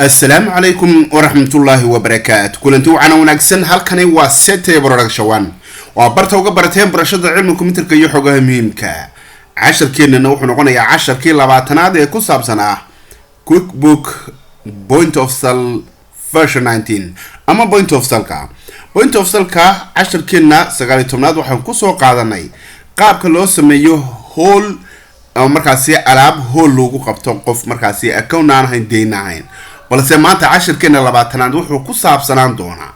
Assalaamu calaykum waraxmatullaahi wabarakaatu. Kulanti wacana wanaagsan. Halkani waa Sete Production One, waa barta uga barateen barashada cilmiga computerka iyo xogaha muhiimka. Casharkeenana wuxuu noqonayaa casharkii 20aad ee ku saabsan QuickBook Point of Sale version 19 ama Point of Saleka. Point of Saleka casharkeena 19aad waxaan kusoo qaadanay qaabka loo sameeyo hold ama markaasi alaab hold loogu qabto qof markaasi account aan ahayn, deyn ahayn. Balse maanta cashirkeena 20aad wuxuu ku saabsanaan doonaa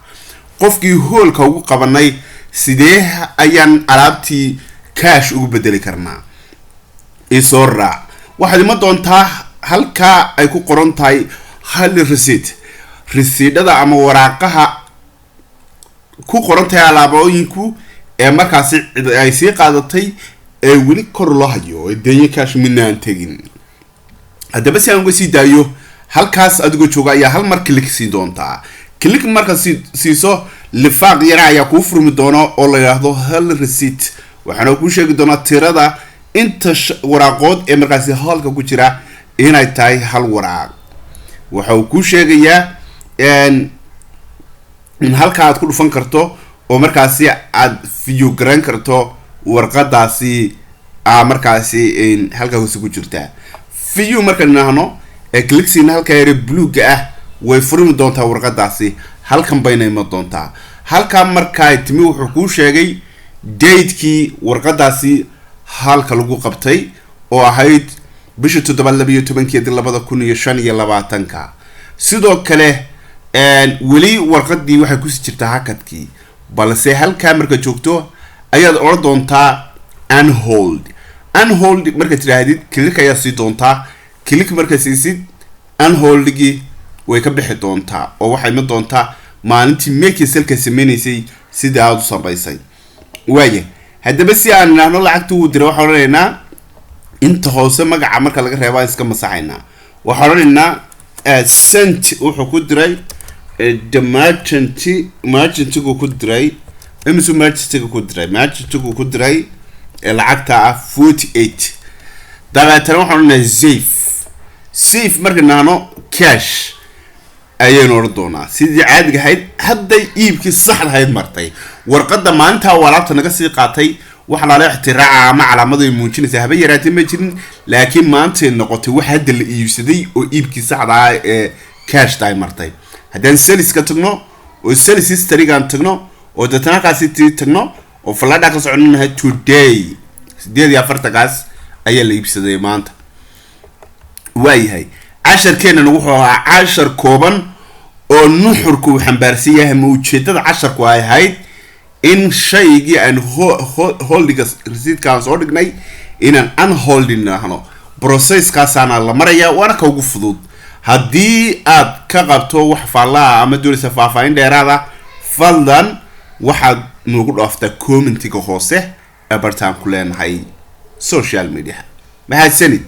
qofkii holdka ugu qabanay, sidee ayaan alaabtii cash ugu bedeli karnaa? Isoo raac. Waxaad ima doontaa halkaa ay ku qoran tahay hold receipt, risiidhada ama waraaqaha ku qoran tahay alaabooyinku ee markaasi cid ay sii qaadatay ee weli kor loo hayo, ee deenya cash midna aan tegin. Haddaba si aan uga sii daayo, halkaas adigoo jooga ayaa hal mar click siin doontaa. Click marka siiso, lifaaq yara ayaa kuu furmi doona oo la yidhaahdo hold receipt. Waxaana kuu sheegi doonaa tirada inta waraaqood ee markaasi holdka ku jira inay tahay hal waraaq. Waxa uu kuu sheegayaa in halka aad ku dhufan karto oo markaasi aad view garan karto warqadaasi a markaasi halkaa hoose ku jirtaa. View markaan idhaahno ee click siina halkaa yare bluega ah, way furmi doontaa warqadaasi. Halkan bayna iman doontaa. Halkaa markaa timi, wuxuu kuu sheegay datekii warqadaasi halka lagu qabtay oo ahayd bisha toddobaad 12-keedi 2025-ka. Sidoo kale weli warqadii waxay kusii jirtaa hakadkii, balse halkaa marka joogto ayaad odhan doontaa unhold. Unhold markaad tidhaahdid, click ayaa sii doontaa. Click markaad siisid, unholdgii way ka bixi doontaa oo waxay iman doontaa maalintii make saleka sameynaysay sidii aada u samaysay. Waaya, haddaba si aan idhaahno lacagta wuu diray, waxaan odhanaynaa inta hoose magaca marka laga reebo aan iska masaxaynaa. Waxaan odhanaynaa sent wuxuu ku diray the merchant. Merchantigu ku diray imisu? Merchantiga ku diray, merchantigu ku diray lacagta ah 48. Dabeetana waxaan odhanayaa save. Save marka nahno, cash ayaynu odhan doonaa sidii caadiga ahayd. Hadday iibkii saxda ahayd martay warqadda maalintaa uu alaabta naga sii qaatay, wax laala ixtiraaca ama calaamad ay muujinaysa haba yaraatee ma jirin, laakiin maantay noqotay wax hadda la iibsaday oo iibkii saxda ah ee cashta ay martay. Haddaan saleska tagno oo sales historygaan tagno oo deetana halkaasi tii tagno oo falladha ka soconanahay, today 48-kaas ayaa la iibsaday maanta. Waayahay, casharkeennan wuxuu ahaa cashar kooban oo nuxurku uu xambaarsan yahay ma ujeedada casharku ay ahayd in shaygii aan holdiga receiptka aan soo dhignay inaan unholding nahno. Processkaasaana la maraya, waana ka ugu fudud. Haddii aad ka qabto wax faallaha ama doonaysa faahfaahin dheeraada, fadlan waxaad noogu dhaaftaa commentiga hoose ee bartaan ku leenahay social media. Mahadsanid.